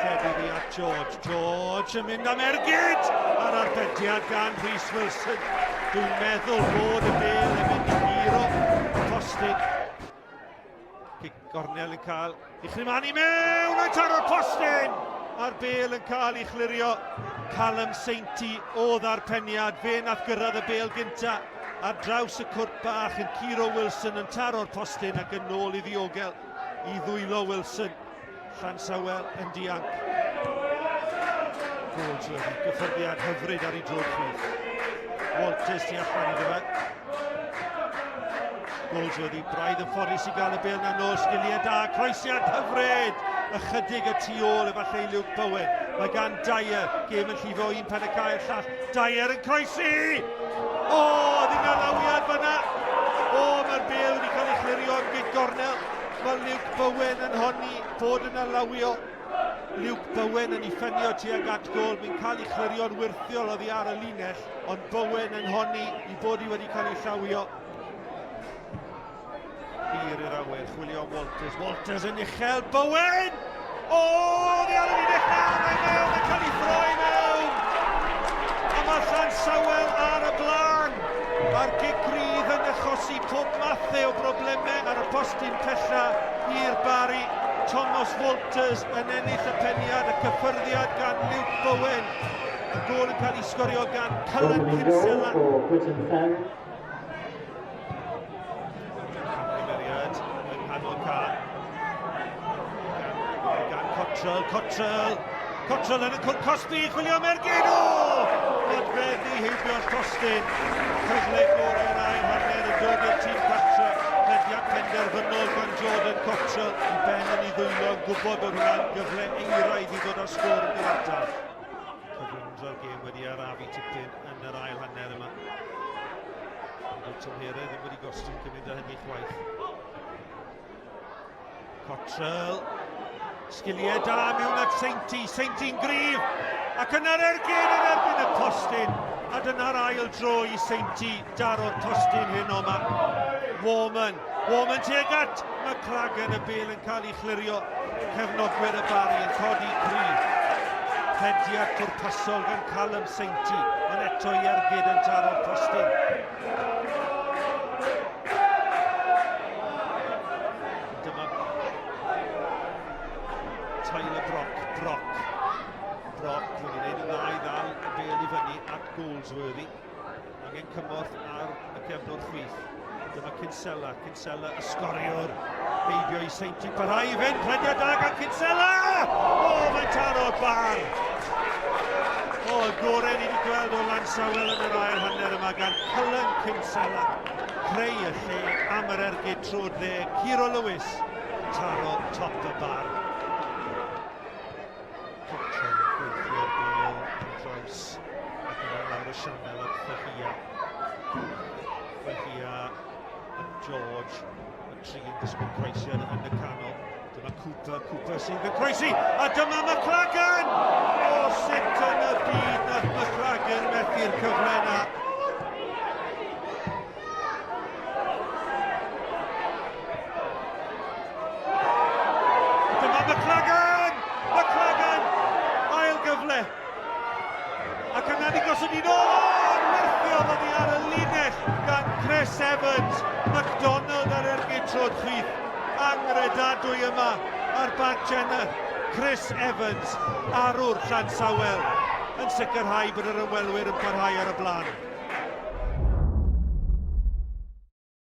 belled iddi at George. George yn mynd am ergyd a'r arbediad gan Rhys Wilson. Dwi'n meddwl bod y bel yn mynd i guro y postyn. Cic gornel yn cael ei chrymanu mewn a'i taro'r postyn! A'r bel yn cael ei chlirio. Callum Sainty oedd ar peniad. Fe nath gyrraedd y bel gynta ar draws y cwrt bach yn curo Wilson yn taro'r postyn ac yn ôl i ddiogel i ddwylo Wilson. Llansawel yn dianc. Goldsworthy, gyffyrddiad hyfryd ar ei droed chwith. Walters tu allan iddo fe. Goldsworthy braidd yn ffodus i gael y bel na nôl, sgiliau da, croesiad hyfryd! Ychydig y tu ôl efallai i Luke Bowen. Mae gan Dyer, gêm yn llifo un pen y cae i'r llall. Dyer yn croesi! O, ddim na lawiad fyna! O, mae'r bel wedi cael ei chlirio am gig gornel. Mae Luke Bowen yn honni bod yna lawio. Luke Bowen yn ei ffenio tuag at gol. Mae'n cael ei chlirio'n wyrthiol oddi ar y linell, ond Bowen yn honni i bod i wedi cael ei llawio. Hir i'r awyr, chwilio am Walters. Walters yn uchel, Bowen! O, oddi ar y linell na, mae mewn, mae'n cael ei throi mewn! A mae Llansawel ar y blaen! A'r gic rydd yn achosi pob mathe o broblemau ar y postyn pella i'r Barri. Thomas Walters yn ennill y peniad, y cyffyrddiad gan Luke Bowen. Y gôl yn cael ei sgorio gan Cullen Kinsella. Camgymeriad yng nghanol ca. Gan, gan Cottrell, Cottrell, Cottrell yn y cwrt cosbi, chwilio am ergyd, o! Nodfeddu heibio'r postyn. Cyfle gorau'r ail hanner yn dod i'r tîm cartre. Rhediad penderfynol gan Jordan Cottrell i ben yn ei ddwylo yn gwybod bod hwnna'n gyfle eiraidd i ddod â'r sgôr yn gyfartal. Cyflymdra'r gêm wedi arafu tipyn yn yr ail hanner yma. Ond dyw'r tymheredd ddim wedi gostwng cymaint â hynny chwaith. Cottrell. Sgiliau da mewn at Seinti. Seinti'n gryf. Ac yna'r ergyd yn erbyn y postyn. A dyna'r ail dro i Seinti daro'r postyn hyn o'ma. Warman. Warman tuag at McLagan, y bel yn cael ei chlirio. Cefnogwyr y Barri yn codi cri. Rhediad pwrpasol gan Callum Sainty, ond eto i ergyd yn taro'r postyn. Dyma Tyler Brock, Brock. Brock wedi gwneud yn dda i ddal y bel i fyny at Goldsworthy. Angen cymorth ar y cefnwr chwith. Dyma Kinsella, Kinsella y sgoriwr. Heibio i Seinti, parhau i fynd, rhediad da gan Kinsella! O, mae'n taro'r bar! O, y gorau ni wedi gweld o Lansawel yn yr ail hanner yma gan Cullen Kinsella. Creu y lle am yr ergyd trwy'r dde. Ciro Lewis, taro top y bar. Cottrell yn gweithio'r bêl ar draws ac yna lawr y sianel at Fahia. Fahia a George, y tri yn disgwyl croesiad yn y canol. Dyma Cooper, Cooper sydd yn croesi, a dyma McLagan! O, sut yn y byd nath McLagan methu'r cyfle yna? Dyma McLagan! McLagan! Ail gyfle. Ac yna ni gosod un ôl! Werthio oddi ar y linell gan Chris Evans. McDonald ar ergyd trod chwith. Angredadwy yma ar Barc Jenner. Chris Evans, arwr Llansawel, yn sicrhau bod yr ymwelwyr yn parhau ar y blaen.